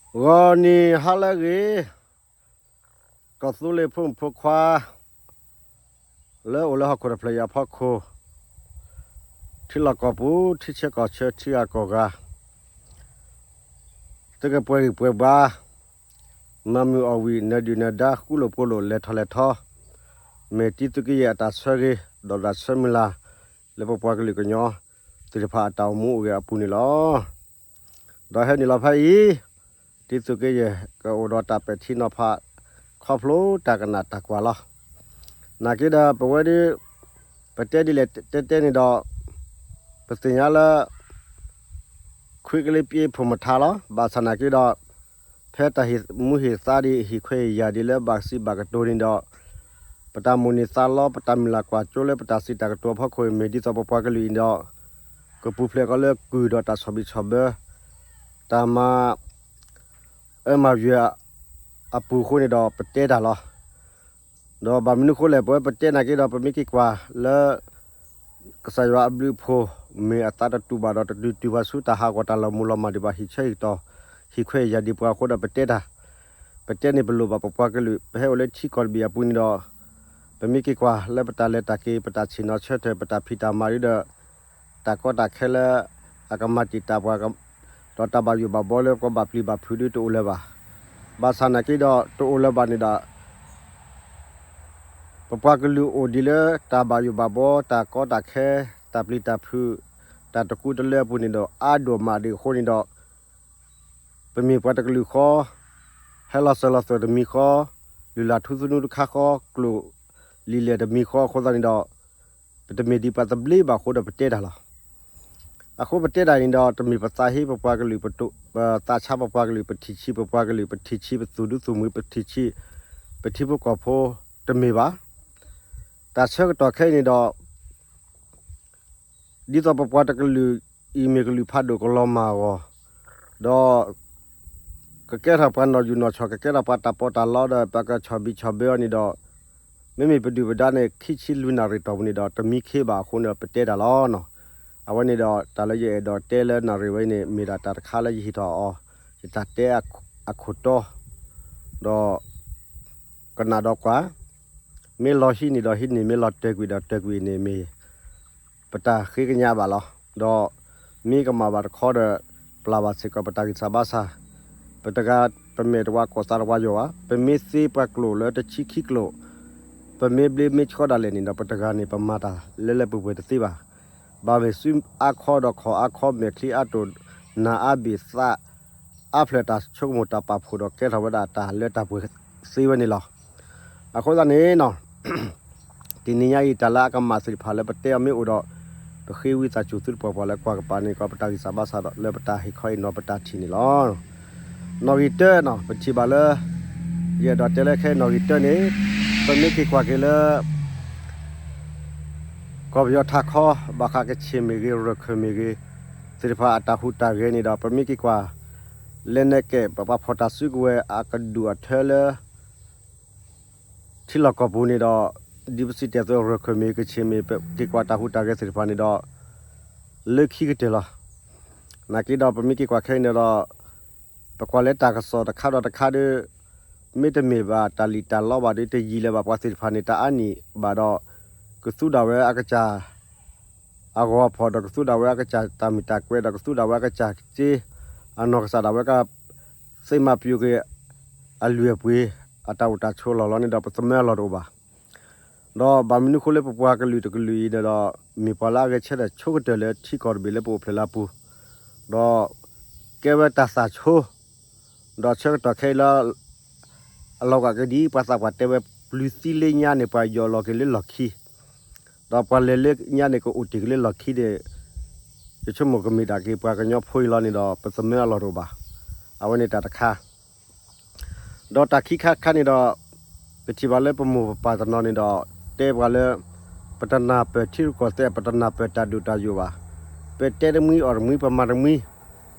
ဂီၤနံၤဟါလၢအဂ့ၤ, ကီၢ်သူလ့ၤဖိမုၣ်ဖိခွါ လၢအိၣ်လၢဟီၣ်ခိၣ်တဖျၢၣ်အံၤအဖီခိၣ်, ထံလီၢ်ကီၢ်ပူၤ ထံဆၢကီၢ်ဆၢ ထံဂၤကီၢ်ဂၤ, သုကပှဲၤဂံၢ်ပှဲၤဘါ, မၤမုာ်အီၣ်ဝံၣ် နၢၤဒုၣ်နၢၤဒါ ဃူလိာ်ဖိးလိာ် လဲၤထီၣ်လဲၤထီ, မ့ၢ်တံသုးက့ယဲၢ်အတၢ်ဆၢဂ့ၤ ဒီးတၢ်ဆၢမုၢ်လၢ် လၢပပှၤကလုာ်ကညီသ့ၣ်တဖၣ်အတၢ်အိၣ်မူအိၣ်ဂဲၤအပူၤန့ၣ်လီၤ. ဒီးဟဲနုာ်လီၤဖဲအံၤ, တံသုးက့ယဲၢ် ကအိၣ်ဒီးတၢ်ပဲာ်ထံနီၤဖး ခီဖျိတၢ်ကနၣ်တၢ်ကွၢ်လီၤ. နာ်က့ဒီးပဝဲဒၣ် ပတဲဒ်လဲၣ်တဲတဲန့ၣ်ဒီး ပသ့ၣ်ညါလၢ ခွံကလ့ပျ့ဖိမထါလီၤ. ဘၣ်ဆၣ်နာ်က့ဒီး ဖဲတၢ်ဟ့ၣ်မူဟ့ၣ်သါဒ် ဟ့ၣ်ခွဲးဟ့ၣ်ယာ်ဒ်လၢဘၣ်စံးဘၣ်ကတိၤန့ၣ်ဒီး ပတၢ်မိၣ်န့ၢ်သးလီ ပတၢ်မုၢ်လၢ်ကွၢ်စိလၢပတၢ်စံးတၢ်ကတိၤအဖီခိၣ် မ့ၢ်ဒ်သိးပပှၤကလုာ်အံၤဒီး ကပူၤဖျဲးကီးလၢကုၢ်ဒီးတၢ်ဆီၣ်ဘံၣ်ဆီၣ်ဘၢ တၢ်မၤ အၢမၤယွဲၢ်အပူၤအဃိန့ၣ်ဒီး ပတဲတၢ်လီၤ. ဒီးဘၣ်မနုၤအဃိလဲၣ် ပဝဲပတဲနာ်က့ဒီး ပမ့ၢ်က့ၤကွၢ်လၢ ကစၢ်ယွၤအဘျုးအဖှိၣ် မ့ၢ်အသးတတူာ်ဘၣ်ဒီး တတုၤတုၤပှၤဆူတၢ်ဟးဂီၤတၢ်လီၤမုၢ်လီၤမၢ်ဒံးဘၣ် ဟ့ၣ်ဆၢဟ့ၣ်ကတီၢ် ဟ့ၣ်ခွဲးဟ့ၣ်ယာ်ဒံးပှၤအဃိဒီး ပတဲတၢ်, ပတဲန့ၣ်ပလိၣ်ဘၣ်ပပှၤကလုာ် ပဟဲအိၣ်လၢထံကီၢ်တဘ့ၣ်အပူၤန့ၣ်ဒီး ပမ့ၢ်က့ၤကွၢ်လၢပတၢ်လဲၤတၢ်က့ၤ ပတၢ်ဆ့ၣ်နီၤဆၢထၢၣ် ပတၢ်ဖံးတၢ်မၤဒ်ဒီး တၢ်ကီတၢ်ခဲလၢ အကမၤတံာ်တာ်ပှၤ ဒီးတၢ်ဘၣ်ယိၣ်ဘၣ်ဘှီလၢပှၤဘၣ်ပျံၤဘၣ်ဖုးဒ်တအိၣ်လၢၤဘၣ်. ဘၣ်ဆၣ်နာ်က့ဒီး တအိၣ်လၢၤဘၣ်န့ၣ်ဒီး ပပှၤကလုာ်အိၣ်ဒံးလၢတၢ်ဘၣ်ယိၣ်ဘၣ်ဘှီ တၢ်ကီတၢ်ခဲ တၢ်ပျံၤတၢ်ဖုး တၢ်တကူတလၢအပူၤန့ၣ်ဒီး အါဒိၣ်မးဒံးအဃိန့ၣ်ဒီး ပမ့ၢ်ပှၤတကလုာ်ဃီ ဟဲလီၤစၢၤလီၤသွဲၣ်တမံၤဃီ, လုၢ်လၢ်ထူသနူတခါဃီ, ကျိာ်လံာ်လဲၢ်တမံၤဃီအဃိသတးန့ၣ်ဒီး ပတမ့ၢ်ဒံးပှၤသဘျ့ဘၣ်အဃိဒီးပတဲတၢ်လီၤ. အဃိပတဲတၢ်န့ၣ်ဒီး တမ့ၢ်ပသးဟ့ပပှၤကလုာ် ပသးဆါပပှၤကလုာ် ပထံၣ်ဆံးပပှၤကလုာ် ပထံၣ်ဆံးပသူၣ်ဒူသူၣ်မှံၤ ပထံၣ်ဆံး ပထံဖိကီၢ်ဖိ တမ့ၢ်ဘၣ်. တၢ်ဆၢကတီၢ်ခဲအံၤန့ၣ်ဒီး ဒ်သိးပပှၤတကလုာ်အံၤမ့ၢ်ကလုာ်ဖးဒိၣ်ကလီၤမၢ်အဂီၢ်, ဒီး ကကဲထီၣ်ပှၤနီၢ်ယူၢ်နီၢ်ဆီၣ် ကကဲထီၣ်ပှၤတၢ်ပီးတၢ်လီဒီး ပှၤကဆီၣ်ဘံၣ်ဆီၣ်ဘၢအီၤန့ၣ်ဒီး မ့မ့ၢ်ပဒုၣ်ပဒါန့ၣ် ခံဆံလွံၢ်နၣ်ရံၣ်တီၢ်ပူၤန့ၣ်ဒီး တမံခ့ဘၣ်အဃိန့ၣ်ဒီး ပတဲတၢ်လီၤနီၤ. အဝဲန့ၣ်ဒီး တၢ်လၢယအဲၣ်ဒိးတဲလၢနၣ်ရံၣ်ဝဲအံၤန့ၣ် မ့ၢ်ဒၣ်တၢ်တခါလၢယဟ့ၣ်ထီၣ်အီၤ ယတၢ်တဲအခိၣ်တီ ဒီး ကနၣ်ဒီးကွၢ်, မ့ၢ်လီၤဟံးန့ၣ်ဒီးဟံးန့ၢ် မ့ၢ်လီၤတၢၢ်ကွံာ်ဒီးတၢၢ်ကွံာ်န့ၣ်မ့ၢ် ပတၢ်ဃ့ကညးဘၣ်လီၤ. ဒီးမ့ၢ်ကမၣ်ဘၣ်တခီဒီး ပျၢ်ဘၣ်စ့ၢ်ကီးပတၢ်ဂံၢ်စၢ်ဘါစၢ်, ပတဂၤ ပမဲာ်တဝါကိၢ်သးတဝါယိာ်ဘၣ်, ပမ့ၢ်သ့ပှၤကျိာ်လၢတဆံခံကျိာ်, ပမ့ၢ်ဘျ့မ့ၢ်ဆှီဒၣ်လဲာ်န့ၣ်ဒီး ပတဂၤန့ၣ် ပမၤတၢ်လၢလၢပှဲၤပှဲၤတသ့ဘၣ်. ဘၣ်မ့ၢ်စုအါခီဒီးခီၣ်အါခီ မဲာ်ချံအါတိၢ် နၢ်အါဘ့ၣ်သး အါဖျၢၣ်တၢ်ဆိကမိၣ်တၢ်ပာ်ဖှိၣ်ဒီးကဲထီၣ်ဝဲဒၣ်တၢ်လၢတၢ်ပှဲၤသ့ဝဲန့ၣ်လီၤ. အဃိသတးန့ၣ်နီၤ တနံၤညါအံၤ တၢ်လၢအကမၣ်သ့ၣ်တဖၣ်လၢပတဲအီၤမ့ၢ်အိၣ်ဒီး ပဃ့ဝံသးစူၤသုတပှၢ်ပှၢ်လၢကွၢ်ကပၤန့ၣ်ကီး ပတၢ်ဂံၢ်စၢ်ဘါစၢ်ဒီး လၢပတၢ်ဟ့ၣ်ခီဟ့ၣ်နီၤပတၢ်ထံၣ်န့ၣ်လီၤ. နီၣ်ဂံၢ်တၢနီၤ ပထံၣ်ဘၣ်လၢ ယအဲၣ်ဒိးတဲလၢခဲအံၤနီၣ်ဂံၢ်တၢန့ၣ် ပမ့ၢ်က့ၤကွၢ်က့ၤလၢ ကီၢ်ပယီၤထးခီ ဘၣ်ဃးကခ့ၣ်မ့ၢ်ဂ့ၤ ရၢၢ်ခၢၣ်မ့ၢ်ဂ့ၤ သ့ၣ်တဖၣ်အတၢ်ဟူးတၢ်ဂဲၤန့ၣ်ဒီး ပမ့ၢ်က့ၤကွၢ် လဲၤနဲၣ်ကဲၣ် ပပှၤဖီၣ်တၢ်စုကဝဲၤအကဒူၣ်အထၢလၢ ထံလီၢ်ကီၢ်ပူၤန့ၣ်ဒီး ဒ်ပစံးတ့ၢ်အသိး ရၢၢ်ခၢၣ်မ့ၢ်ဂ့ၤ ကခ့ၣ်မ့ၢ်ဂ့ၤ ပက့ၤကွၢ်တၢ်ဟူးတၢ်ဂဲၤသ့ၣ်တဖၣ်န့ၣ်ဒီး လၢခံကတၢၢ်လီၤ. နာ်က့ဒီး ပမ့ၢ်က့ၤကွၢ်ခဲအံၤန့ၣ်ဒီး ပကွၢ်လၢတၢ်ကစီၣ်တခါဒီးတခါဒီး မ့တမ့ၢ်ဘၣ်တၢ်လံၣ်တၢ်လီဘၣ်ဒီး တယံာ်လၢၤဘၣ်ပှၤသ့ၣ်တဖၣ်န့ၣ် တၢ်အါနံၣ်ဘၣ်ဒီး ကသူဒၣ်ဝဲအကစၢ် အဂီၤဖီၣ်ဒီး ကသူဒၣ်ဝဲအကစၢ်တၢ်မုာ်တၢ်ကွဲးဒီး ကသူဒၣ်ဝဲအကစၢ်စ့ အနီၢ်ကစၢ်ဒၣ်ဝဲက သ့မၤပျူၤက့ၤ အလုၢ်အပှ့ၤ အတၢ်အိၣ်တၢ်ဆိးလီၢ်လီၤန့ၣ်ဒီး ပသမၢအလီၢ်တအိၣ်ဘၣ်. ဒီးဘၣ်မနုၤအဃိလၢပပှၤကလုာ်တကလုာ်အံၤန့ၣ်ဒီး မ့ၢ်ပှၤလၢအဂဲၤဆၢထၢၣ်ဆိကတၢၢ်လၢထံကီၢ်တဘ့ၣ်လၢပအိၣ်ဖျဲၣ်လၢအပူၤ, ဒီးကဲဝဲတၢ်သၣ်ဆိ ဒီးဆၢကတီၢ်ခဲအံၤလၢ အလီၤဂာ်ကဒံ ပှၤသးပှၢ်တဲဝဲ ပျုၤသံလၢညါန့ၣ် ပှၤယီၤလီၤက့ၤလၢလီၢ်ခံ, ဒီးပှၤလဲၤလၢညါန့ၣ် ကအိၣ်တ့ၢ်က့ၤလၢလီၢ်ခံန့ၣ် ယဆိကမိၣ်ကမ့ၢ်ဒၣ်က့ၤပှၤကညီဖိအံၤလီၤန့ၣ်ဒီး ပသမၢအလီၢ်တအိၣ်ဘၣ်. အဝဲန့ၣ်တၢ်တခါ ဒီးတၢ်ခံခါတခါန့ၣ်ဒီး ပထံၣ်ဘၣ်လၢပမိၢ်ပပၢ်တနီၤန့ၣ်ဒီး တဲပှၤလၢ ပတနၢ်ပၢၢ်ထံရူၢ်ကီၢ်သဲး ပတနၢ်ပၢၢ်တၢ်ဒိၣ်တၢ်ယိာ်ဘၣ်. ပတဲတမှံအီၣ်တမှံ ပမၤတမှံ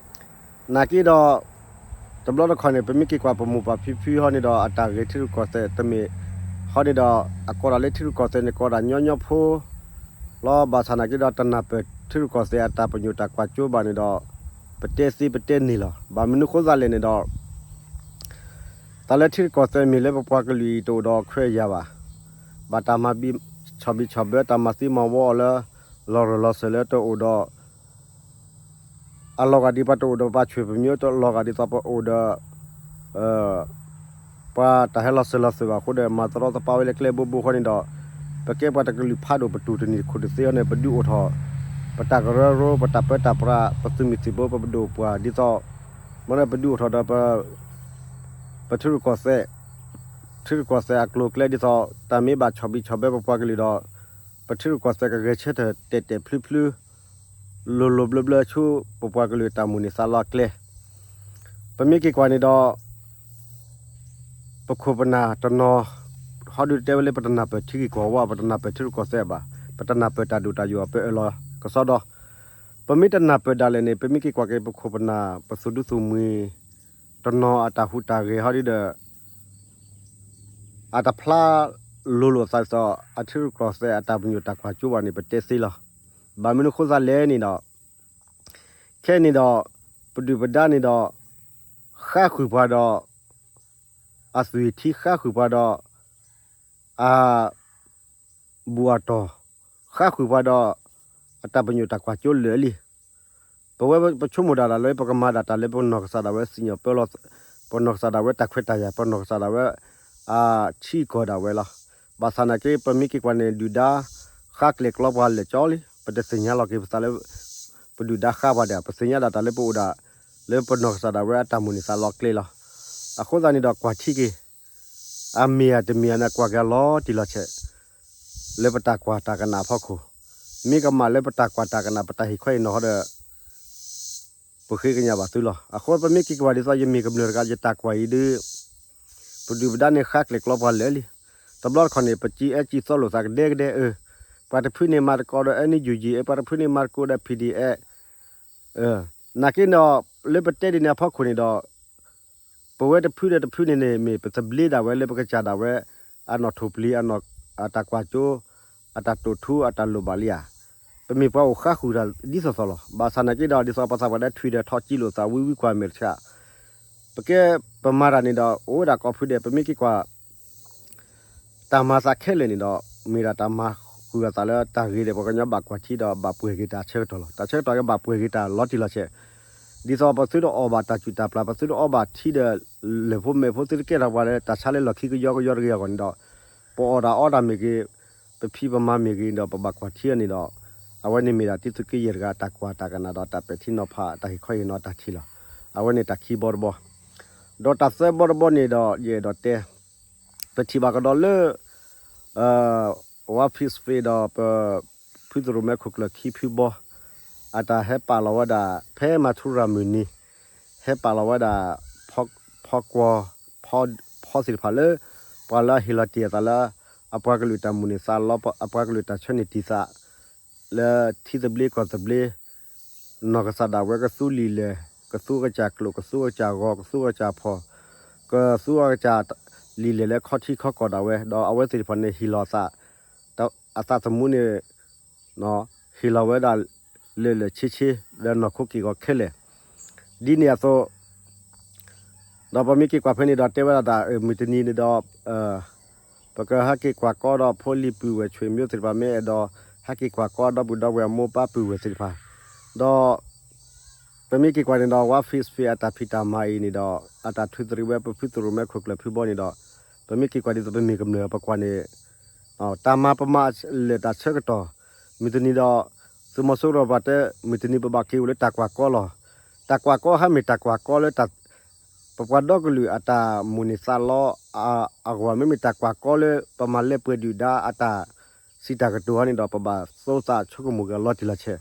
နာ်က့ဒီး တဘျီတခီၣ်န့ၣ် ပမ့ၢ်က့ၤကွၢ်ပမိၢ်ပၢ်ဖံဖုဟီန့ၣ်ဒီး အတၢ်ဂဲၤထံရူၢ်ကီၢ်သဲးတမ့ၢ် ဟီန့ၣ်ဒီး အကိးဒၣ်လၢထံရူၢ်ကီၢ်သဲးန့ၣ် ကိးဒၣ်ညီညီဖိ လီၤ. ဘၣ်ဆၣ်နာ်က့ဒီး တနၢ်ပၢၢ်ထံရူၢ်ကီၢ်သဲးအတၢ်ပညိၣ်တၢ်ကွၢ်စိဘၣ်န့ၣ်ဒီး ပတဲသ့ပတဲန့ၢ်လီၤ. ဘၣ်မနုၤဃိသးလဲၣ်န့ၣ်ဒီး တၢ်လၢထံရူၢ်ကီၢ်သဲးမ့ၢ်လၢပပှၤကလုာ်အံၤတအိၣ်ဒီးခွဲးယာ်ဘၣ်. ဘၣ်တၢ်မၤဘံၣ်ဆီၣ်ဘံၣ်ဆီၣ်ဘၢ တၢ်မၤသံမၤဝီအီၤလၢ လီၤရၢၢ်လီၤစၢၤလၢတအိၣ်ဒီး အလီၤဂာ်ဒ်ပှၤတအိၣ်ဒီးပှၤဆွေမျိုး တလီၤဂာ်ဒ်သိးပအိၣ်ဒီး ပှၤတၢ်ဟဲလီၤစၢၤလီၤသွဲၣ်ဘၣ်အဃိဒီး မၤတရီတပါဝဲလၢကျဲဘိဘိဃီန့ၣ်ဒီး ပကဲပှၤတကလုာ်ဖးဒိၣ် ပတူၢ်တနံၤတခိၣ်တသ့အီၤန့ၣ် ပဒုးအိၣ်ထီၣ် ပတၢ်ကရၢကရိ ပတၢ်ပၢတၢ်ပြး ပသုးမုၢ်သံၣ်ဘိ ပပဒိၣ်ပှၢ်ဒ်သိး မ့ၢ်န့ၣ်ပဒုးအိၣ်ထီၣ်ဒီး ပထံရူၢ်ကီၢ်သဲး ထံရူၢ်ကီၢ်သဲးအကျိၤအကျဲဒ်သိး တၢ်မ့ၢ်ဘၣ်ဆီၣ်ဘံၣ်ဆီၣ်ဘၢပပှၤကလုာ်ဒီး ပထံရူၢ်ကီၢ်သဲးကဂဲၤဆၢထၢၣ်တဲာ်တဲာ်ဖျုဖျု လိၤလိၤဘျၢဘျၢဆူ ပပှၤကလုာ်တၢ်မိၣ်န့ၢ်သးလီအကျဲ ပမ့ၢ်က့ၤကွၢ်န့ၣ်ဒီး ပခိၣ်ပနၢ်တနီၤ ဟီဒုးတဲဝဲလၢပတနၢ်ပၢၢ်ထံဂ့ၢ်ကီၢ်ဝါ ပတနၢ်ပၢၢ်ထံရူၢ်ကီၢ်သဲးဘၣ်, ပတနၢ်ပၢၢ်တၢ်ဒိၣ်တၢ်ယိာ် ပအၢၣ်လီၤကစီဒီ, ပမ့ၢ်တနၢ်ပၢၢ်ဒၣ်လဲာ်န့ၣ် ပမ့ၢ်က့ၤကွၢ်က့ၤ ပခိၣ်ပနၢ် ပသုးဒူသုးမုၢ် တနီၤအတၢ်ဟူးတၢ်ဂဲၤဟီဒုးဒီး အတဖျါလိၤလိာ်သးဒ်သိး အထံရူၢ်ကီၢ်သဲးအတၢ်ပညိၣ်တၢ်ကွၢ်စိဘၣ်န့ၣ် ပတဲသ့လီၤ. ဘၣ်မနုၤဃိသးလဲၣ်န့ၣ်ဒီး ခဲအံၤန့ၣ်ဒီး ပဒုၣ်ပဒါန့ၣ်ဒီး ဃါဃုာ်ပှၤဒီး အသွံၣ်ထံ ဃါဃုာ်ပှၤဒီး အ ဘူၣ်အတီၢ် ဃါဃုာ်ပှၤဒီး အတၢ်ပညိၣ်တၢ်ကွၢ်စိလၢာ်လံ. ပဝဲပဆိကမိၣ်ဒၣ်တၢ်လၢ ပကမၤဒၣ်တၢ်လၢပနီၢ်ကစၢ်ဒၣ်ဝဲစံၣ်ညီၣ်ပၢလီၤ, ပနီၢ်ကစၢ်ဒၣ်ဝဲတၢ်ခွဲးတၢ်ယာ် ပနီၢ်ကစၢ်ဒၣ်ဝဲ အထံကီၢ်ဒၣ်ဝဲလီၤ. ဘၣ်ဆၣ်နာ်က့ ပမ့ၢ်က့ၤကွၢ်န့ၣ် ဒုၣ်ဒါဃါကျဲၣ်ကျီပှၤလၢာ်ကၠီလံ. ပတသ့ၣ်ညါလီၤက့ၤပသးလၢ ပဒုၣ်ဒါဃါပှၤဒၣ်, ပသ့ၣ်ညါဒၣ်တၢ်လၢပအိၣ်ဒၣ် လၢပနီၢ်ကစၢ်ဒၣ်ဝဲအတၢ်မိၣ်န့ၢ်သးလီအကျဲလီၤ. အဃိသတးန့ၣ်ဒီးကွၢ်ထံက့ၤ အမ့ၢ်ဧါတမ့ၢ်ဧါန့ၣ် ကွၢ်က့ၤအလီၤတံၢ်လီၤဆဲး လၢပတၢ်ကွၢ်တၢ်ကနၣ်အဖီခိၣ်, မ့ၢ်ကမၣ်လၢပတၢ်ကွၢ်တၢ်ကနၣ် ပတၢ်ဟ့ၣ်ခီဟ့ၣ်နီၤဃီဒီး ပဃ့ကညးဘၣ်သုလီၤ. အဃိပမ့ၢ်က့ၤကွၢ်ဒ်သိး ယမ့ၢ်ကမျၢၢ်တဂၤ ယတၢ်ကွၢ်အံၤဒုး ပဒုၣ်ပဒါန့ၣ် ဃါကျဲၣ်ကျီပှၤလၢာ်လံ. တဘျီတခီၣ်န့ၣ် ပစံးအၢစံးသီလိာ်သးကဒဲကဒဲအၢ, ပှၤတဖုန့ၣ်မၤသကိးဒီး NUG အၢ, ပှၤတဖုန့ၣ်မၤသကိးဒီး PDF နာ်က့ဒီး လၢပတဲဒ်န့ၣ်အဖီခိၣ်န့ၣ်ဒီး ပဝဲတဖုဒီးတဖုန့ၣ်န့ၣ် မ့ၢ်ပသဘျ့ဒၣ်ဝဲလၢပကစၢ်ဒၣ်ဝဲ အနီၣ်ထိၣ်ပျံၤ အတၢ်ကွၢ်စိ အတၢ်တိာ်ထူ အတၢ်လိၣ်ဘၣ်လံဧါ. ပမ့ၢ်ပှၤအိၣ်ဃါဃုာ်တၢ်ဒ်သိးသိးလီၤ. ဘၣ်ဆၣ်နာ်က့ဒီး ဒ်သိးပှၤသးပှၢ်ဒီးထွံၣ်ဒီးထီၣ်ကံလိာ်သးဝံဝံကွၢ်မဲာ်တဆှး ပကဲပမၤတၢ်န့ၣ်ဒီး အိၣ်ဝဲဒၣ်ကိးဖုဒဲး ပမ့ၢ်က့ၤကွၢ် တၢ်မၤသးခဲလၢာ်န့ၣ်ဒီး မ့ၢ်ဒၣ်တၢ်မၤဃုာ်အသးလၢတၢ်ဂ့ၤဒီး ပှၤကညီဘၣ်ကွၢ်ထံဒီးဘၣ်ပှဲၤက့ၤတၢ်ဆၢကတီၢ်လီၤ. တၢ်ဆၢကတီၢ်ကဘၣ်ပှဲၤက့ၤတၢ်လီၤတံၢ်လီၤဆဲး ဒ်သိးပသုတအီၣ်ဘၣ်တၢ်ကူၣ်တၢ်ပျၢ် ပသုတအီဘၣ်ထံဒီး လၢၢ်ဖိမဲာ်ဖိသုတကဲထီၣ်ပှၤလၢတၢ်ဆါလၢလီၢ်ခံကယီကယီတဂ့ၤအဂီၢ်န့ၣ်ဒီး ပအီၣ်တၢ်အီတၢ်မ့ၢ်ဂ့ၤ ပဖံးပမၤမ့ၢ်ဂ့ၤဒီး ပဘၣ်ကွၢ်ထံအီၤန့ၣ်ဒီး အဝဲန့ၣ်မ့ၢ်ဒၣ်တံၤသကိးယဲၢ်တဂၤ တၢ်ကွၢ်တၢ်ကနၣ်ဒီးတၢ်ပဲာ်ထံနီၤဖး တၢ်ဟ့ၣ်ခီဟ့ၣ်နီၤတၢ်ထံၣ်လီၤ. အဝဲန့ၣ်တၢ်ခံဘီတဘီ ဒီးတၢ်သၢဘီတဘီန့ၣ်ဒီး ယအဲၣ်ဒိးတဲ ပထံၣ်ဘၣ်ကဒီးလၢ ဝါဖံးစပ့းဒီးပ ဖုသရိာ်မဲခိၣ်ကျၢၢ်ခံဖုဘီ အတၢ်ဟဲပာ်လီၤဝဲဒၣ် ဖဲမၤထူရၤမုၢ်နံၤ ဟဲပာ်လီၤဝဲဒၣ် ဖီကွီၤ ဖီသ့ၣ်တဖၣ်လၢ ပှၤလၢအဟ့ၣ်လီၤတ့ၢ်အသးလၢ အပှၤကလုာ်တၢ်မိၣ်န့ၢ်သးလီ အပှၤကလုာ်တၢ်ဆၢန့ၢ်တံၢ်သး လၢထံသဘျ့ကီၢ်သဘျ့ နီၢ်ကစၢ်ဒၣ်ဝဲကသူလံာ်လဲၢ် ကသူအကစၢ်ကျိာ် ကသူအကစၢ်ဂီၤ ကသူအကစၢ်ဖီၣ် ကသူအကစၢ်လံာ်လဲၢ်လၢခီထံခီကီၢ်ဒၣ်ဝဲ ဒီးအဝဲသ့ၣ်တဖၣ်န့ၣ်ဟ့ၣ်လီၤအသး အသးသမူန့ၣ် ဟ့ၣ်လီၤဝဲဒၣ်လၢာ်လၢာ်ဆ့ဆ့ လၢနီၢ်ခိက့ၢ်ဂီၤခဲလၢာ် ဒ်န့ၣ်အသိး ဒီးပမ့ၢ်က့ၤကွၢ်ဖဲန့ၣ်ဒီးတဲဝဲဒၣ်တၢ် မုၢ်တနံၤန့ၣ်ဒီး ပကဟဲက့ၤကွၢ်ကီဒီးဖိလံၤပုၢ်ဝဲၢ်ဆွေမျိုးသ့ၣ်တဖၣ် မ့ၢ်အဲၣ်ဒိး ဟဲက့ၤကွၢ်ကီဒီပုၢ်ဒီဝဲၢ်အမိၢ်ပၢ်ပုၢ်ဝဲၢ်သ့ၣ်တဖၣ် ဒီး ပမ့ၢ်က့ၤကွၢ်န့ၣ်ဒီး ဝါဖံးစပ့းအတၢ်ဖံးတၢ်မၤအံၤန့ၣ်ဒီး အတၢ်ထုးသရံးဝဲပဖုသရိာ်မဲခိၣ်ကျၢၢ်ဖုဘီန့ၣ်ဒီး ပမ့ၢ်က့ၤကွၢ်ဒ်သိးပမ့ၢ်ကမျၢၢ်ပကွၢ်န့ၣ် တၢ်မၤပမၤလၢာ်တၢ်ဆၢကတီၢ် မုၢ်တနံၤဒီး သုးမီၤစိရိၤပှၤတဲ မုၢ်တနံၤပဘၣ်က့ၤအိၣ်လၢတၢ်ကွၢ်ကီလီၤ. တၢ်ကွၢ်ကီဟဲမ့ၢ်တၢ်ကွၢ်ကီလၢ ပပှၤဒီကလုာ်အတၢ်မိၣ်န့ၢ်သးလီ အဂီၢ် မ့မ့ၢ်တၢ်ကွၢ်ကီလၢပမၤလၢပှဲၤဒုၣ်ဒါအတၢ်စံးတၢ်ကတိၤဟီန့ၣ်ဒီး ပဘၣ်သိသးဆိကမိၣ်က့ၤလီၤတံၢ်လီၤဆဲး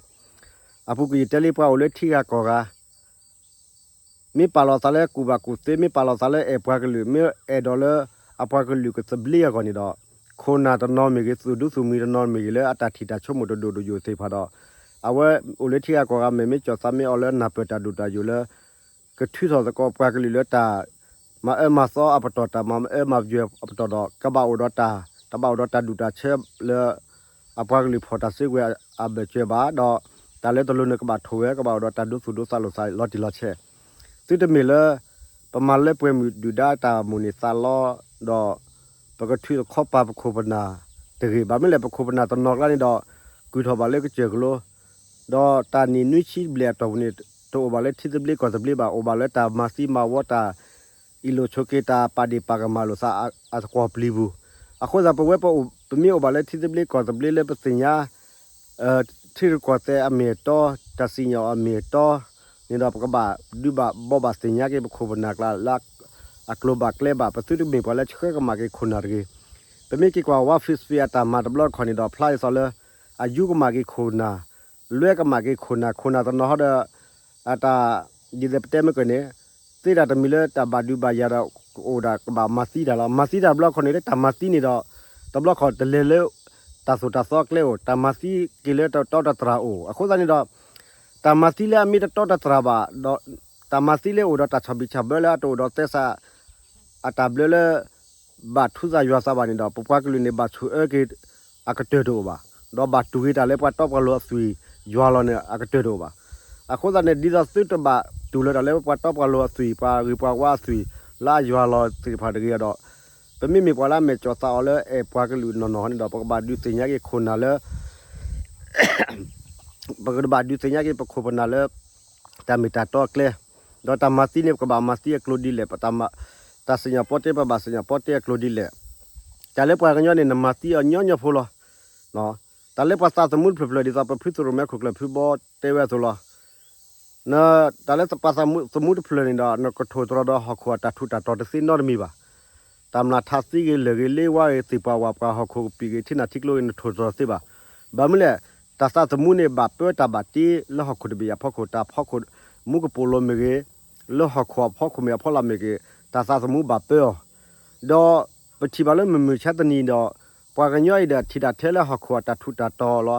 အပူၤကွံာ်ယတဲလံ ပှၤအိၣ်လၢထံဂၤကီၢ်ဂၤ မ့ၢ်ပာ်လီၤသးလၢကူၣ်ဘၣ်ကူၣ်သ့ မ့ၢ်ပာ်လီၤသးလၢအဲၣ်ပှၤကလုာ် မ့ၢ်အဲၣ်ဒိးလၢအပှၤကလုာ်ကသဘျ့အဂီၢ်န့ၣ်ဒီး ခိၣ်နၢ်တနီၤမ့ၢ်ဂ့ၤ သုးဒူသုးမုၢ်တနီၤမ့ၢ်ဂ့ၤ လၢအတၢ်ထံၣ်တၢ်ဆိကမိၣ်တဒိၣ်တယိာ်သ့ၣ်တဖၣ်ဒီး အဝဲအိၣ်လၢထံဂၤကီၢ်ဂၤ မ့မ့ၢ်ကၠီၣ်သးမ့ၢ်အီၤလၢနၢ်ပၢၢ်တၢ်ဒိၣ်တၢ်ယိာ်လၢ ကထုးထီၣ်သကိးပှၤကလုာ်လၢတၢ်မၤအၢမၤသီအပတီၢ် တၢ်မၤအၢမၤပယွဲၢ်အပတီၢ်ဒီး ကဘၣ်အိၣ်ဒီးတၢ် တဘၣ်အိၣ်ဒီးတၢ်ဒူၣ်တၢ်ဆၢလၢ အပှၤကလုာ်ဖီၣ်တၢ်စုကဝဲၤအဘၢၣ်စၢၤဘၣ်ဒီး တၢ်လၢတလိၤန့ၣ်ကဘၣ်ထိၣ်ဝဲ ကဘၣ်အိၣ်ဒီးတၢ်ဒိသူၣ်ဒိသးလိာ်သးလီၤတံၢ်လီၤဆဲး သုတမ့ၢ်လၢ ပမၤလၢပှဲၤမုၢ်ဒုၣ်ဒါတၢ်မိၣ်န့ၢ်သးလီ ဒီး ပကထုးသခီပၤပခိၣ်ပနၢ်တဂ့ၤ. ဘၣ်မနုၤလဲၣ် ပခိၣ်ပနၢ်တနီၤကျါန့ၣ်ဒီး ကုၢ်ထီၣ်ဘၣ်လၢကစၢၢ်ကလိ ဒီးတၢ်နံၣ်နွံဆံဘျဲၣ်အတီၢ်ပူၤန့ၣ် တအိၣ်ဘၣ်လၢထံသဘျ့ကီၢ်သဘျ့ဘၣ်, အိၣ်ဘၣ်လၢတၢ်မၤသံမၤဝီ တၢ်အ့ၣ်လိာ်ဆိးက့ တၢ်ပာ်ဒ့ၣ်ပာ်ကမၣ်လိာ်သးအသကွီၤပျံၤပူၤ. အဃိသတး ပဝဲပမ့ၢ်အိၣ်ဘၣ်လၢထံသဘျ့ကီၢ်သဘျ့လၢပသ့ၣ်ညါ ထံရူၢ်ကီၢ်သဲးအမ့ၢ်အတီ, တၢ်စံၣ်ညီၣ်အမ့ၢ်အတီန့ၣ်ဒီး ပကဘၣ်ဒုးဘၣ်ဘီဘၣ်သ့ၣ်ညါက့ၤပခိၣ်ပနၢ်ကျါလၢ အကျိၤဘၣ်ကျဲဘၣ်, ပသုတမ့ၢ်ပှၤလၢဆှၢကမၣ်က့ၤခိၣ်နၢ်တဂ့ၤ. ပမ့ၢ်က့ၤကွၢ် World Food Service အတၢ်မၤတဘျီတခီၣ်န့ၣ်ဒီး ဖျါဒ်သိးလၢ အယူကမၣ်က့ၤခိၣ်နၢ်, လွဲကမၣ်က့ၤခိၣ်နၢ်, ခိၣ်နၢ်တနီၤဟီဒီး အတၢ် ဒ်သိးပတဲမ့ၢ်ကၢၢ်န့ၣ် သ့တၢ်တမံၤလၢတၢ်ဘၣ်ဒုးဘၣ်ယၤဒီး ကအိၣ်ဒၣ်ကဘၣ်မၤသံတၢ်လီၤ. မၤသံတၢ်တဘျီတခီၣ်န့ၣ် လၢတၢ်မၤသံန့ၣ်ဒီး တဘျီတခီၣ်တလဲၤလၢ တၢ်သိၣ်တၢ်သီအကျဲအိၣ်, တၢ်မၤသံက့ၤလၢတတီတတြၢ်အိၣ်. အဃိသတးန့ၣ်ဒီး တၢ်မၤသံလၢအမ့ၢ်တတီတတြၢ်ဘၣ်ဒီး တၢ်မၤသံလၢအိၣ်ဒီးတၢ်ဆီၣ်ဘံၣ်ဆီၣ်ဘၢလၢအတအိၣ်ဒီးသဲစး အတၢ်ဘျၢလၢ ဘၣ်ထူသးယွၤသးဘၣ်န့ၣ်ဒီး ပပှၤကလုာ်န့ၣ် ဘၣ်ဆိၣ်အၢက့ၤ အကတၢၢ်တအိၣ်ဘၣ်, ဒီးဘၣ်တူၢ်က့ၤတၢ်လၢပှၤတီပှၤလိၤအသွံၣ်ယွၤလီၤန့ၣ် အကတၢၢ်တအိၣ်ဘၣ်. အဃိသတးန့ၣ် ဒ်သိးသုတဘၣ်တူၢ်လိာ်တၢ်လၢပှၤတီပှၤလိၤအသွံၣ် ပှၤဂ့ၤပှၤဝါအသွံၣ် လၢအယွၤလီၤသ့ၣ်တဖၣ်တဂ့ၤဒီး ပမ့မ့ၢ်ပှၤလၢအမဲာ်ကၠီၣ်သးအီၤလၢအဲၣ်ပှၤကလုာ်နီၢ်နီၢ်န့ၣ်ဒီး ပကဘၣ်ဒုးသ့ၣ်ညါက့ၤခိၣ်နၢ်လၢ ပကဘၣ်ဒုးသ့ၣ်ညါက့ၤပခိၣ်ပနၢ်လၢ တၢ်မ့ၢ်တၢ်တီအကျဲ, ဒီးတၢ်မၤသံန့ၣ် ပကဘၣ်မၤသံအကျိၤဒ်လဲၣ်, ပတၢ်မၤ တၢ်စံၣ်ညီၣ်ပီတ့ ပဘၣ်စံၣ်ညီၣ်ပီတ့အကျိၤဒ်လဲၣ်. တၢ်လၢပှၤကညီန့ၣ် နမၤသံအီၤညီညီဖိလီၤ. တၢ်လၢပှၤသးသမူတဖျၢၣ်ဖျၢၣ် ဒ်သိးပဖုသရိၣ်မဲခိၣ်ကျၢၢ်ဖုဘီတဲဝဲအသိးလီၤ. တၢ်လၢပှၤသးသမူတဖျၢၣ်န့ၣ်ဒီး နကထိၣ်သတြီၤဒီးဟီၣ်ခိၣ်အတၢ်ထူးတၢ်တီၤတသ့နီတမံၤဘၣ်. တၢ်မျၢ်ထးသံဂ့ၤ လၢၢ်ဂ့ၤ လ့ဝါဂ့ၤ သ့ၣ်ပှၢ်ဝၣ်ပှၢ် ဟီၣ်ခိၣ်ကပံာ်ဂ့ၤ ထံနၢ်ထံကျိဂ့ၤ နထိၣ်သတြီၤတသ့ဘၣ်. ဘၣ်မနုၤလဲၣ် တၢ်သးသမူန့ၣ် ဘၣ်ပၢတၢ်ဘၣ်တ့လၢဟီၣ်ခိၣ်တဘ့ၣ်အဖီခိၣ်, တၢ်ဖီခိၣ်မူကပိာ်လိၤမ့ၢ်ဂ့ၤ, လၢဟီၣ်ခိၣ်အဖီခိၣ်မ့ၢ်အဖီလာ်မ့ၢ်ဂ့ၤ, တၢ်သးသမူဘၣ်ပၢအီၤ ဒီးပထံၣ်ဘၣ်လၢမုၢ်မုၢ်ဆါတနံၤဒီး ပှၤကညီအံၤဒီးထံၣ်တၢ်ထဲလၢဟီၣ်ခိၣ်အတၢ်ထူးတၢ်တီၤလီၤ.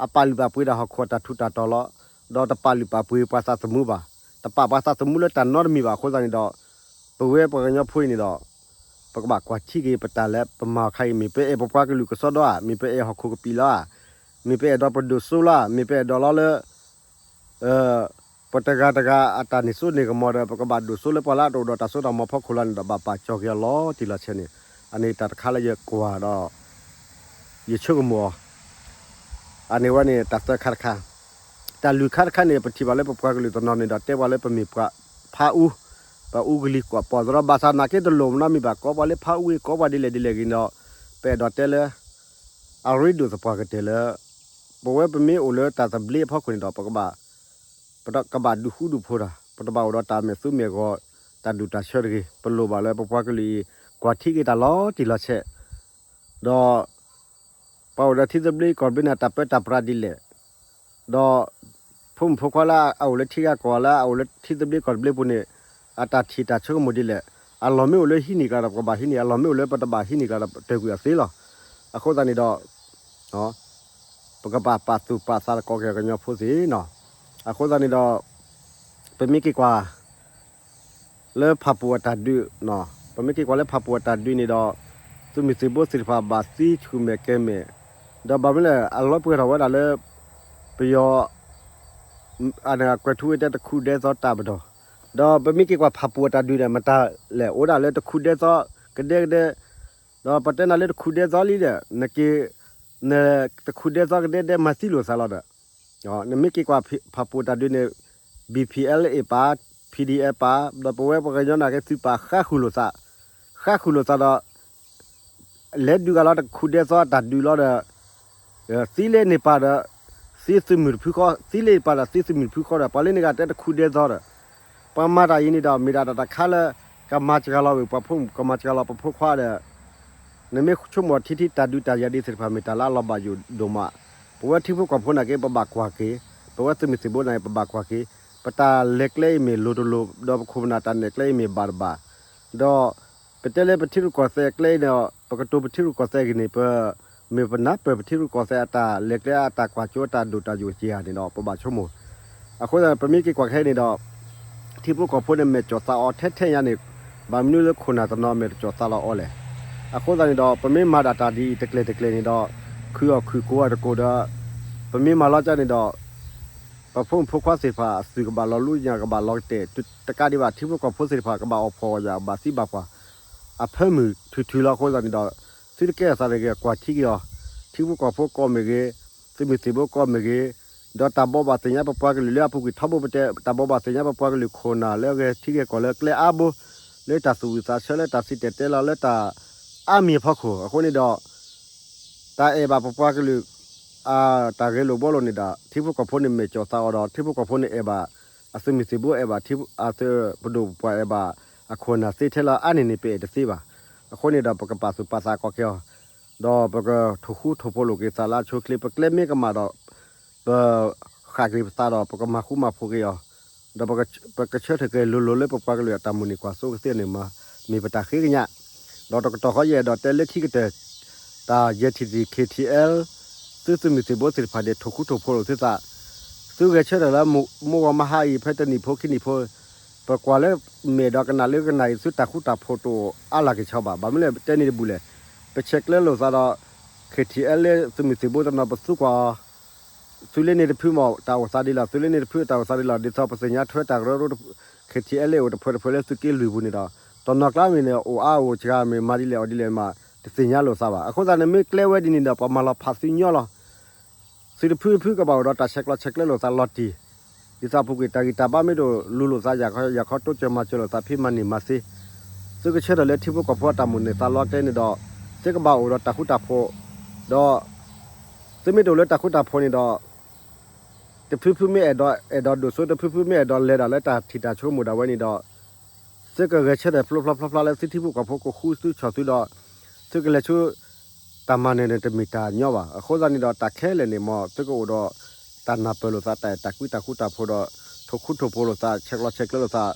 အပာ်လုၢ်ပာ်ပှ့ၤတၢ်ဟီၣ်ခိၣ်အတၢ်ထူးတၢ်တီၤလီၤ. ဒီးတပာ်လုၢ်ပာ်ပှ့ၤပှၤသးသမူဘၣ်. တပာ်ပှၤသးသမူလၢတၢ်နီတမံၤဘၣ်. အဃိသတးန့ၣ်ဒီး ပဝဲပှၤကညီဖိအံၤန့ၣ်ဒီး ပကဘၣ်ကွၢ်ထံက့ၤပတၢ်လၢပမၤအီၤခါအံၤ မ့ၢ်ပအဲၣ်ပပှၤကလုာ်ကစီဒီဧါ, မ့ၢ်ပအဲၣ်ဟီၣ်ခိၣ်ကပံာ်လီၤဧါ, မ့ၢ်ပအဲၣ်ဒိးပဒိၣ်စိလီၤဧါ, မ့ၢ်ပအဲၣ်ဒိးလီၤလၢ ပတဂၤတဂၤအတၢ်န့ၢ်စိန့ၢ်ကမီၤဒီး ပကဘၣ်ဒိၣ်စိလၢပှၤလၢအတအိၣ်ဒီးတၢ်စိတၢ်ကမီၤဖီခိၣ်လီၤန့ၣ်ဒီး ဘၣ်ပာ်ကၠီၤက့ၤအီၤလီၤတံၢ်လီၤဆဲးန့ၣ်, အန့ၣ်တၢ်တခါလၢယကွၢ်ဒီး ယဆိကမိၣ်အီၤ, အန့ၣ်ဝဲန့ၣ်တၢ်သၢခါတခါ, တၢ်လွံၢ်ခါတခါန့ၣ် ပထံၣ်ဘၣ်လၢပပှၤကလုာ်တနီၤန့ၣ်ဒီး တဲပှၤလၢပမ့ၢ်ပှၤဖးအူ, ပအူကလံၤကွၢ်ပီၢ်သရီ ဘၣ်ဆၣ်နာ်က့တလိၣ်မနီတမံၤဘၣ်, ကိးပှၤလၢဖးအူဂ့ၤ ကိးပှၤဒ်လဲၣ်ဒ်လဲၣ်ဂ့ၤန့ၣ်ဒီး ပအဲၣ်ဒိးတဲလၢ အရ့ဒိၣ်သပှၢ်ကတၢၢ်လၢ ပဝဲပမ့ၢ်အိၣ်လၢတၢ်သဘျ့အဖီခိၣ်န့ၣ်ဒီး ပကဘၣ် ပကဘၣ်ဒုးဃူဒုးဖိးတၢ်, ပတဘၣ်အိၣ်ဒီးတၢ်မဲာ်သူမဲာ်ဂီၤ တၢ်ဒူၣ်တၢ်ဆၢတဂ့ၤ, ပလိၣ်ဘၣ်လၢပပှၤကလုာ်အံၤ ကွၢ်ထံက့ၤတၢ်လီၤတံၢ်လီၤဆဲး, ဒီး ပှၤအိၣ်ဒီးထံသဘျ့ကီၢ်သဘျ့န့ၣ် တၢ်ပၢတၢ်ပြးဒ်လဲၣ်, ဒီး ဖိမုၣ်ဖိခွါလၢအအိၣ်လၢထံဂၤကီၢ်ဂၤလၢအအိၣ်လၢထံသဘျ့ကီၢ်သဘျ့ပူၤန့ၣ် အတၢ်ထံၣ်တၢ်ဆိကမိၣ်ဒ်လဲၣ်, အလီၢ်မ့ၢ်အိၣ်လၢဟံးန့ၢ်ကျါဒီး ပကဘၣ်ဟံးန့ၢ်, အလီၢ်မ့ၢ်အိၣ်လၢပတဘၣ်ဟံးန့ၢ်ကျါဒီး တၢၢ်ကွံာ်အီၤသ့လီၤ. အဃိသတးန့ၣ်ဒီး ပကဘၣ်ပာ်သူၣ်ပာ်သးသကိးက့ၤကညီဖိသ့ၣ်နီၤ, အဃိသတးန့ၣ်ဒီး ပမ့ၢ်က့ၤကွၢ် လၢဖၣ်ပူၣ်အတၢ်ဒုး, ပမ့ၢ်က့ၤကွၢ်လၢဖၣ်ပူၣ်အတၢ်ဒုးန့ၣ်ဒီး သုးမုၢ်သံၣ်ဘိသ့ၣ်တဖၣ်ဘၣ်သံဆူၣ်မဲာ်ကဲမဲာ်, ဒီးဘၣ်မနုၤလဲၣ် အလီၤပှဲၤထီၣ်ဝဲဒၣ်လၢ ပယီၤ အကွဲးထူဝ့ၣ်တဲတခူးဒဲသီတၢ်ပဒီၢ်, ဒီးပမ့ၢ်က့ၤကွၢ်ဖၣ်ပူၣ်အတၢ်ဒုးန့ၣ် မတၤလဲၣ် အိၣ်ဒၣ်လၢတခူးဒဲသီကဒဲကဒဲ, ဒီးပတဲနၤလၢတခူးဒဲသီလံဒီး နက့ၤ နတခူးဒဲသီကဒဲဒဲမၤသံလိာ်သးလီၤဒီး နမ့ၢ်က့ၤကွၢ်ဖၣ်ပူၣ်တၢ်ဒုးန့ၣ် ဘံၣ်ပံၣ်အဲလ်အ့ၣ် ပၣ်, ပံၣ်ဒံၣ်အဲၣ် ပၣ်, ဒီးပဝဲပှၤကညီနာ်က့သုးပၣ်ဃါဃုာ်လိာ်သး, ဃါဃုာ်လိာ်သးဒီး လဲၤဒုးဂၤလီၤတခူးဒဲသီအတၢ်ဒုးလီၤဒီး သံလၢန့ၣ်ပၣ်ဒီး သံသုးမုၢ်တဖုဃီ, သံလၢန့ၣ်ပၣ်ဒီးသံသုးမုၢ်တဖုဃီဒီး ပှၤလၢန့ၣ်ဂၤတဲတခူးဒဲသီဒီး ပှၤမၤတၢ်အံၤန့ၣ်ဒီး မ့ၢ်ဒၣ်တၢ်တခါလၢ ကမၤစှၤလီၤဝဲပှၤဖိမုၣ် ကမၤစှၤလီၤပဖိခွါဒီး နမ့ၢ်ဆိကမိၣ်ထံထံတၢ်ဒုးတၢ်ယၤဒ်သ့ၣ်တဖၣ် မ့ၢ်တၢ်လၢအလီၤဘၣ်ယိၣ်ဒိၣ်မး, ပဝဲထံဖိကီၢ်ဖိနာ်က့ ပဘၣ်ကွၢ်က့ၤ, ပဝဲသုးမုၢ်သံၣ်ဘိနာ်က့ ပဘၣ်ကွၢ်က့ၤ, ပတၢ်လဲၤကျဲအံၤမ့ၢ်လိၤတလိၤ, ဒီးပခိၣ်ပနၢ်တၢ်နဲၣ်ကျဲအံၤမ့ၢ်ဘၣ်တဘၣ်, ဒီး ပတဲလၢပထံရူၢ်ကီၢ်သဲးအကျဲအံၤန့ၣ် ပကတိၤပထံရူၢ်ကီၢ်သဲးဂ့ၤန့ၣ် ပ မ့ၢ်ပနၢ်ပၢၢ်ပထံရူၢ်ကီၢ်သဲးအတၢ်လဲၤကျဲအတၢ်ဒိၣ်တၢ်ယိာ်က့ၤဧါန့ၣ်ဒီး ပဘၣ်ဆိကမိၣ်, အဃိသတး ပမ့ၢ်က့ၤကွၢ်ခဲအံၤန့ၣ်ဒီး ထံဖိကီၢ်ဖိန့ၣ် မဲာ်ကၠီၣ်သးအီၤထဲထဲညါန့ၣ် ဘၣ်မနုၤလၢခိၣ်နၢ်တနီၤမဲာ်တကၠီၣ်သးလီၤအီၤလဲၣ်. အဃိသတးန့ၣ်ဒီး ပမ့ၢ်မၤဒၣ်တၢ်ဒ်အံၤတကျဲၤတကျဲၤန့ၣ်ဒီး ခုၣ်အီၣ်ခုၣ်ကိးအီၤတကိးဒီး ပမ့ၢ်မၤလီၤကၢ်န့ၣ်ဒီး ပဖိမုၣ်ဖိခွါသ့ၣ်တဖၣ် အသွံၣ်ကဘၣ်လီၤလူညၣ်ကဘၣ်လီၤကတဲာ် တကးဒံးဘၣ် ထံဖိကီၢ်ဖိသ့ၣ်တဖၣ် ကဘၣ်အီၣ်ဖှီၣ်အီၣ်ယာ် ဘၣ်သံဘၣ်ပှၢ် အဖၢမုၢ်ထုးထုးလီၤအဃိသတးန့ၣ်ဒီး သုတကဲအသးတဂ့ၤ ကွၢ်ထံက့ၤအီၤ, ထံဖိကီၢ်ဖိကီၢ်မ့ၢ်ဂ့ၤ, သုးမုၢ်သံၣ်ဘိကီၢ်မ့ၢ်ဂ့ၤ, ဒီးတၢ်ဘိးဘၣ်သ့ၣ်ညါပပှၤကလုာ်လၢအပူၤကွံာ်ထီဘိပတဲ တၢ်ဘိးဘၣ်သ့ၣ်ညါပပှၤကလုာ်ခိၣ်နၢ်လၢအဂဲၤထံဂဲၤကီၢ်လၢ ကျဲအါဘိ လၢတၢ်သူၣ်ဝံၣ်သးဆၢ လၢတၢ်စံၣ်တဲၤတဲလီၤ လၢတၢ်အါမံၤအဖီခိၣ်အဃိန့ၣ်ဒီး တၢ်အဲၣ်ဘၣ်ပပှၤကလုာ် တၢ်ဂဲၤလိာ်ဘှီလိာ်န့ၣ်ဒီး ထံဖိကီၢ်ဖိန့ၣ်မဲာ်ကၠီၣ်သးအီၤဒီး ထံဖိကီၢ်ဖိန့ၣ်အဲၣ်ဘၣ် အသုးမုၢ်သံၣ်ဘိအဲၣ်ဘၣ် အသုးပဒိၣ်ပပှၢ်အဲၣ်ဘၣ် အခိၣ်နၢ်သ့ထဲလၢအါန့ၢ်န့ၣ် ပအဲၣ်တသ့ဘၣ်. အဃိန့ၣ်ဒီး ပကပာ်သူၣ်ပာ်သးကိးက့ၤအီၤ ဒီးပကထိၣ်ဃူထိၣ်ဖိးလိာ်က့ၤသးလၢအဆိအချ့ ပကျဲမ့ၢ်ကမၣ်ဒီး ပဃၣ်က့ၤပသးဒီး ပကမၤဃူမၤဖိးက့ၤအီၤ, ဒီးပကဆၢထၢၣ်က့ၤလိၤလိၤလၢပပှၤကလုာ်အတၢ်မိၣ်န့ၢ် ကွၢ်စိကသ့န့ၣ် မ့ၢ်ပတၢ်ဃ့ကညး, ဒီးတကတီၢ်ဃီယအဲၣ်ဒိးတဲလၢခံကတၢၢ် တၢ်ယဲၢ်ထံၣ်တံၢ် ခ့ၣ်ထံၣ်အဲလ် သုသုးမုၢ်သံၣ်ဘိသ့ၣ်တဖၣ်န့ၣ် ထိၣ်ဃူထိၣ်ဖိးလိာ်သုသး, သုဂဲၤဆၢထၢၣ်လၢ မိၢ်ဂီၤမဟါအံၤ ဖဲတနံၣ်ဖိခံနံၣ်ဖိ ပကွၢ်လၢမဲာ်ဒီးကနၣ်လၢကနၣ်အံၤ သုတၢ်ဃူတၢ်ဖိးတအိၣ်အါလၢ်က့ၤဆီဘၣ်. ဘၣ်မနုၤလဲၣ် ပတဲန့ၣ်တဘူၣ်လဲၣ်, ပဆဲးကျၢလိာ်သးဒီး ခ့ၣ်ထံၣ်အဲလ်လၢသုးမုၢ်သံၣ်ဘိတနီၤ ပသူကွၢ်အီၤ သုးလ့န့ၣ်တဖုမ့ၢ်တၢ်အိၣ်သးဒ်လဲၣ်, သုးလ့န့ၣ်တဖုတၢ်အိၣ်သးဒ်လဲၣ်, ဒ်သိးပသ့ၣ်ညါထွဲတၢ်ကရၢကရိ ခ့ၣ်ထံၣ်အဲလ်လၢအိၣ်တဖုတဖုလၢ သုးက့လွံၢ်ပူၤန့ၣ်ဒီး တနီၤကျါမ့ၢ်န့ၣ် အိၣ်အါအိၣ်စှၤမ့ၢ်မၤဒ်လဲၣ်အီၤဒ်လဲၣ်မး တသ့ၣ်ညါလိာ်သးဘၣ်. အဃိသတးန့ၣ် မ့ၢ်ကျဲဝဲဒ်န့ၣ်ဒီး ပှၤမၤလီၤဖးသုညီလီၤ. သုတဖုတဖုကဘၣ်အိၣ်ဒီးတၢ်ဆဲးကျိးဆဲးကျၢလိာ်သးလီၤတံၢ်, ဒ်သိးပူၤကွံာ်တၢ်ဂံၢ်တၢ်ဘါမ့ၢ်တအိၣ် လူၤလိာ်သး ယၤခီတိစၢၤမၤစၢၤလိာ်သး ဖံးမၤန့ၢ်မၤသ့, သုကဆၢထၢၣ်လၢထံဖိကီၢ်ဖိအတၢ်မိၣ်န့ၢ်သးလီကျဲန့ၣ်ဒီး သုကဘၣ်အိၣ်ဒီးတၢ်ဃူတၢ်ဖိး, ဒီး သုမ့ၢ်တအိၣ်လၢတၢ်ဃူတၢ်ဖိးန့ၣ်ဒီး တဖုဖုမ့ၢ်အဲၣ်ဒိး အဲၣ်ဒိးဒိၣ်စိ တဖုဖုမ့ၢ်အဲၣ်ဒိးလဲၤတၢ်လၢတၢ်ထံၣ်တၢ်ဆိကမိၣ်ဒၣ်ဝဲန့ၣ်ဒီး သုကဂဲၤဆၢထၢၣ်ဖျိဖျိဖျါဖျါလၢသုထံဖိကီၢ်ဖိကဃူသုဆီၣ်သုဒီး သုကလဲၤဆူ တၢ်မၤနၢၤန့ၣ်တမ့ၢ်တၢ်ညီဘၣ်. အဃိသတးန့ၣ်ဒီး တၢ်ခဲလၢာ်န့ၣ် မ်သုကအိၣ်ဒီးတၢ်နၢ်ပၢၢ်လိာ်သး တၢ်အဲၣ်တၢ်ကွံတၢ်ဃူတၢ်ဖိးဒီး ထိၣ်ဃူထိၣ်ဖိးလိာ်သး ဆဲးကျိးဆဲးကျၢလိာ်သး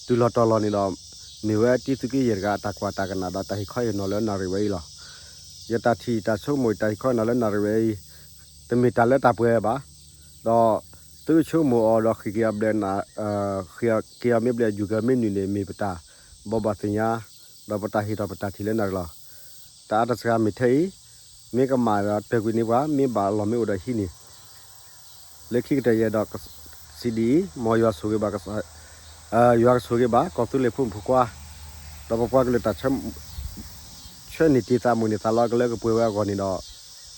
တုၤလီၤတီၤလီၤန့ၣ်ဒီး မ့ၢ်ဝဲတံသုးက့ယဲၢ်တဂၤအတၢ်ကွၢ်တၢ်ကနၣ်ဒီးတၢ်ဟ့ၣ်ခီဟ့ၣ်နီၤလၢနၣ်ရံၣ်ဝဲအံၤလီၤ. ယတၢ်ထံၣ်တၢ်ဆိကမိၣ်တၢ်ဟ့ၣ်ခီဟ့ၣ်နီၤလၢနၣ်ရံၣ်ဝဲအံၤ တမ့ၢ်တၢ်လၢတၢ်ပှဲၤဘၣ်. ဒီး သုကဆိကမိၣ်အီၤဒီးဃ့ၢ်က့ၤအဘျဲၣ် ဃ့ၢ်က့ၤအီၤမ့ၢ်ဘျဲၣ် ယူၤက့ၤအီၤမ့ၢ်နုာ်န့ၣ် မ့ၢ်ပတၢ်ဘိးဘၣ်သ့ၣ်ညါ ဒီးပတၢ်ဟ့ၣ်ထီၣ်ပတၢ်ထံၣ်လၢနၣ်ရံၣ်လီၤ. တၢ်အါတစှၤမ့ၢ်ထဲအံၤ မ့ၢ်ကမၣ်ဒီးတၢၢ်ကွံာ်န့ၢ်ပှၤ မ့ၢ်ဘၣ်လီၢ်မ့ၢ်အိၣ်ဒီးဟံးန့ၢ် လၢခံကတၢၢ်ယအဲၣ်ဒိးစံးဒ်အံၤ မ်ယွၤဆိၣ်ဂ့ၤဘၣ် ယွၤကဆိၣ်ဂ့ၤဘၣ် ကီၢ်သူလ့ၤဖိမုၣ်ဖိခွါ ဒီးပပှၤကလုာ်တၢ်ဆၢ ဆၢန့ၢ်တ့ၢ်သးမိၣ်န့ၢ်သးလီကလၢကပှဲၤဝဲအဂီၢ်န့ၣ်ဒီး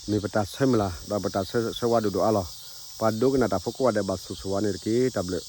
မ့ၢ်ပတၢ်ဆၢမုၢ်လၢ် ဒီးပတၢ်ဆၢဂ့ၤဆၢဝါဒိၣ်ဒိၣ်အါလီၤ. ပှၤဒိကနၣ်တၢ်ဖိကိးဂၤဒဲးဘၣ်ဆိၣ်ဂ့ၤဆိၣ်ဝါန့ၣ်တက့ၢ်. တၢ်ဘျုး